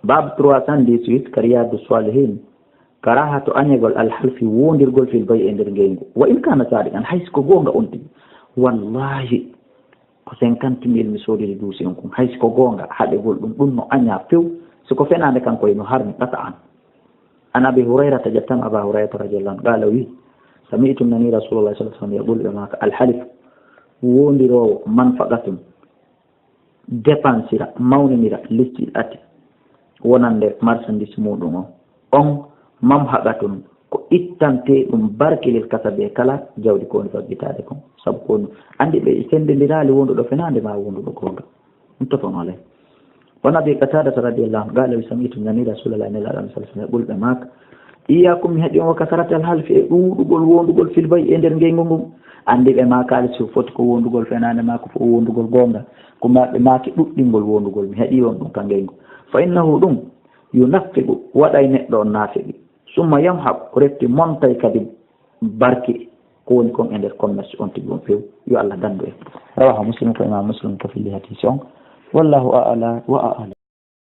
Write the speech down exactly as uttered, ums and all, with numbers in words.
Bab trois cent dix-huit ka Riyadu Salihin, karahatu añegol alhalfi wondirgol fil bay e nder ngeyngu. Wa in kana sadiqan, hay si ko goonga on tigi. Wallahi, ko cinquante mille mi soodiri duusi on kun. Hay si ko goonga, haɗegol ɗum, ɗum no añaa few. Si ko fenaande kanko, ino harmi qata'an. An Abi Hurayrata, ƴettam Aba Hurayrata radiyallahu anhu, qaala wi, sami'tu nani Rasulullah sallallahu alaihi wasallam yaqul, ɓe maaka, alhalif, wondiroowo, manfaqatun, dépensira, mawninira, listil ati, wonande marchandise muɗum on. On, mamhaqatun, ko ittante ɗum barke lil kasabi e kala jawdi ko woni faggitaade kon. Sabu ko woni, anndi ɓe senndindiraali wonduɗo fenaande ma wonduɗo goonga. Muttafaqun alayh. Wa an Abi Qatadata radiyallahu anhu, qaala wi, sami'tu nani Rasulullah, Nelaaɗo Allah sallallahu alaihi wasallam, ɓulɓe maaka, iyyakum, mi haɗi on, wa kasarati alhalfi, e ɗuuɗugol wondugol fil bay e nder ngeyngu ngun. Anndi ɓe maakaali si foti ko wondugol fenaande ma ko fof wondugol goonga. Ko ma ɓe maaki ɗuɗɗingol wondugol, mi haɗi on ɗum ka ngeyngu. Fa innahu, ɗum, yunaffiqu, waɗay neɗɗo on naafiqi. Summa yamhaq, refti montay kadi barke ko woni kon e nder commerce on tigi on few. Yo Allah dandu en. Rawahu Muslim, ko Imam Muslim ko filli hadisi on. Wallahu a'la wa a'lam.